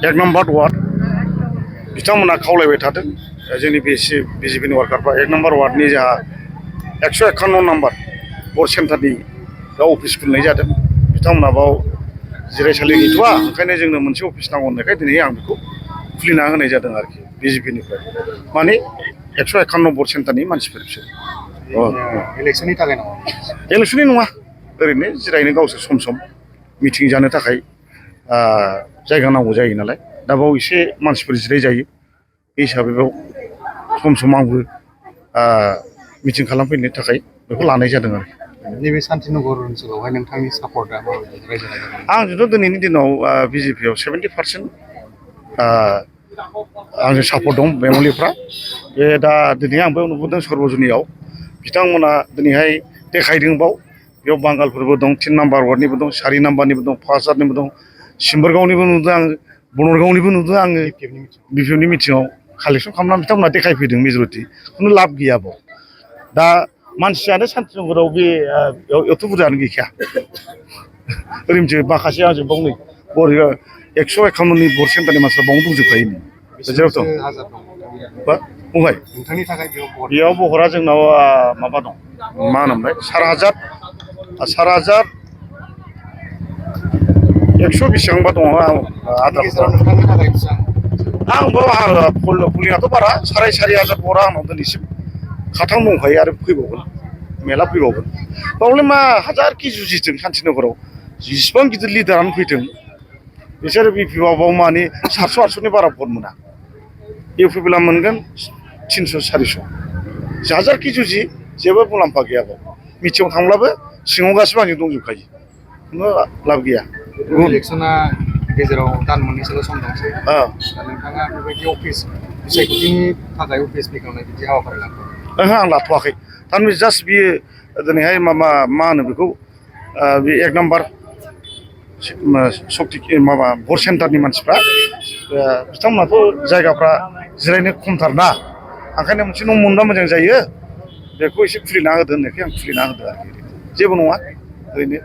1 number ward बिथांमोना खावलायबाय थादों जोंनि बिजेपिनि वार्कारफ्रा 1 नम्बर वार्डनि जोंहा 151 नम्बर बर सेन्टारनि अफिस खुलिनाय जादों बिथांमोना बाव जिरायसालि गैथ'वा ओंखायनो जोंनो मोनसे अफिस नांगौ होननायखाय दिनै आं बेखौ खुलिना होनाय जादों आरोखि बिजेपिनिफ्राय माने 151 नम्बर सेन्टारनि मानसिफोर बिसोर इलेक्सननि थाखाय नङा इलेक्सननि नङा ओरैनो जिरायनो गावसोर सम सम मिटिं जानो थाखाय जायगा नांगौ जायो नालाय दा बाव एसे मानसिफोर जिराय जायो बे हिसाबै बाव सम सम आंबो मिटिं खालामफैनो थाखाय बेखौ लानाय जादों आरो नैबे शान्तिनगर ओनसोलावहाय नोंथांनि सापर्टआ माबायदि रायजो राजानि आंजोंथ' दिनैनि दिनाव बिजेपिआव 70% आंजों सापर्ट दं बेंगलिफ्रा बे दा दिनै आंबो नुबोदों सर्बजनियाव बिथांमोना दिनैहाय देखायदों बाव बेयाव बांगालफोरबो दं 3 नाम्बार वार्डनिबो दं 4 नाम्बारनिबो दं 5 वार्डनिबो दं सिम्बोरगावनिबो नुदों आं बनरगावनिबो नुदों आङो बिपिएफनि मिटिङाव कालेक्सन खालामनानै बिथांमोना देखायफैदों मेजरिटि खुनु लाब गैया बाव दा मानसियानो शान्तिनगराव बे एथ' बुरजायानो गैखाया ओरैनोसो माखासे आंजों बाव नै बरिया 151नि बर सेन्टारनि मानसिफ्रा बावनो दंजोबखायो जेरावथ' बुंबाय नोंथांनि थाखाय बेयाव बहरा जोंनाव माबा दं मा होनोमोनलाय 4,000 100 बेसेबांबा दङ आं फुलिङाथ' बारा 4,500 बहरा आंनाव दिनैसिम खाथां दंखायो आरो फैबावगोन मेला फैबावगोन बावलाय मा हाजारखि जुजिथों शान्तिनगराव जेसेबां गिदिर लिडारानो फैथों बिसोर बिपिएफआव माने 700-800नि बारा भट मोना इउपिपिएला मोनगोन 300-400 हाजारखि जुजि जेबो मुलाम्फा गैया बाव मिटिङाव थांब्लाबो सिङाव गासिबो आंजों दंजोबखायो खुनु लाब गैया इलेक्सना गेजेराव दान मोननैसोल' सम दंसै नोंथाङा बेबायदि अफिस बिसायख'थिनि थाखाय अफिस बेखेवनाय बिदि हाबाफारि लादों आं लाथ'वाखै थारमाने जास्ट बियो दिनैहाय मा होनो बेखौ बे 1 नाम्बार सक्ति माबा बर सेन्टारनि मानसिफ्रा बिथांमोनाथ' जायगाफ्रा जिरायनो खमथार ना ओंखायनो मोनसे न' मोनबा मोजां जायो बेखौ एसे खुलिना होदो होननायखाय आं खुलिना होदो आरोखि जेबो नङा ओरैनो